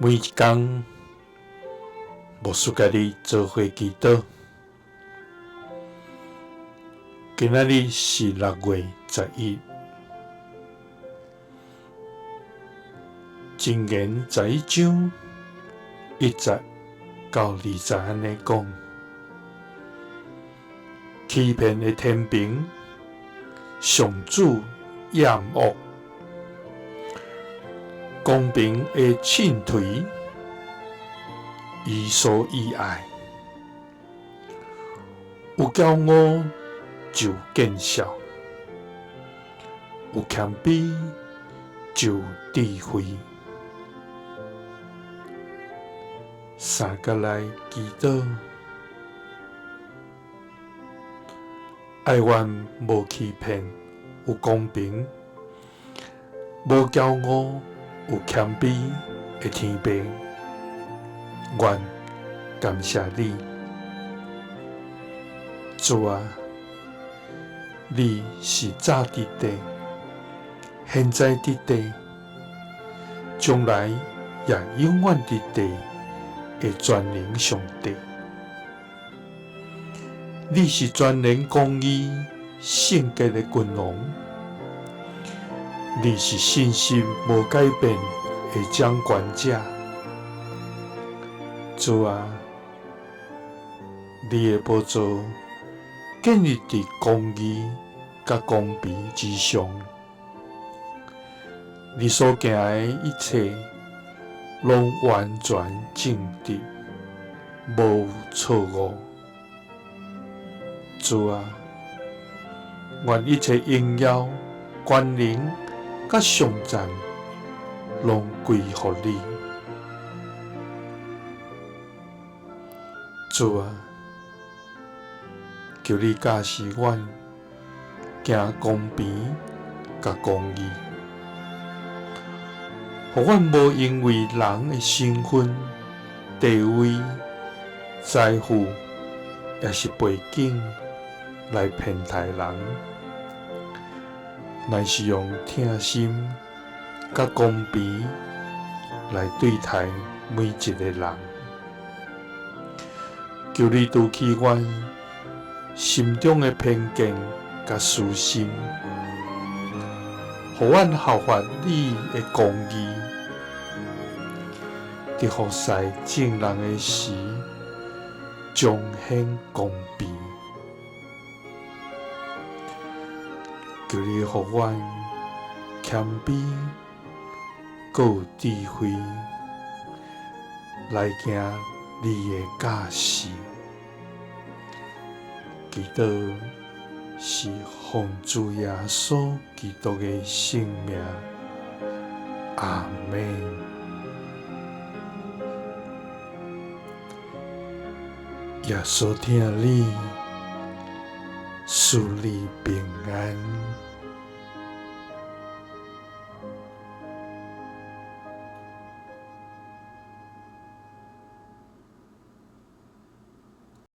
每一工，牧师佮你做伙祈祷。今仔日是6月11，箴言11章1节到2节按呢讲：欺骗的天平，上主厌恶；公平的秤槌，伊所喜爱。有骄傲就见笑，有谦卑就有智慧。三角来祈祷，爱愿无欺骗，有公平，无骄傲，有谦卑的天父，愿感谢你，主啊，你是早佇地，現在佇地，將來也永遠佇地的全能上帝。你是全能公義聖潔的君王，你是信實無改變的掌權者。主啊，你的寶座建立佇公義佮公平之上，你所行的一切攏完全正直，無錯誤。主啊，願一切榮耀、權能佮頌讚攏歸予你。主啊，求你教示阮行公平佮公義，予阮無因為人的身份、地位、財富，抑是背景來騙待人，乃是用疼心佮公平來對待每一个人。求你除去阮心中的偏見佮私心，予阮效法你的公義，佇服侍眾人的時，彰顯公平。求你予阮謙卑，閣有智慧，來行你的教示。祈禱是奉主耶穌基督的聖名，阿們。耶穌疼你，賜你平安。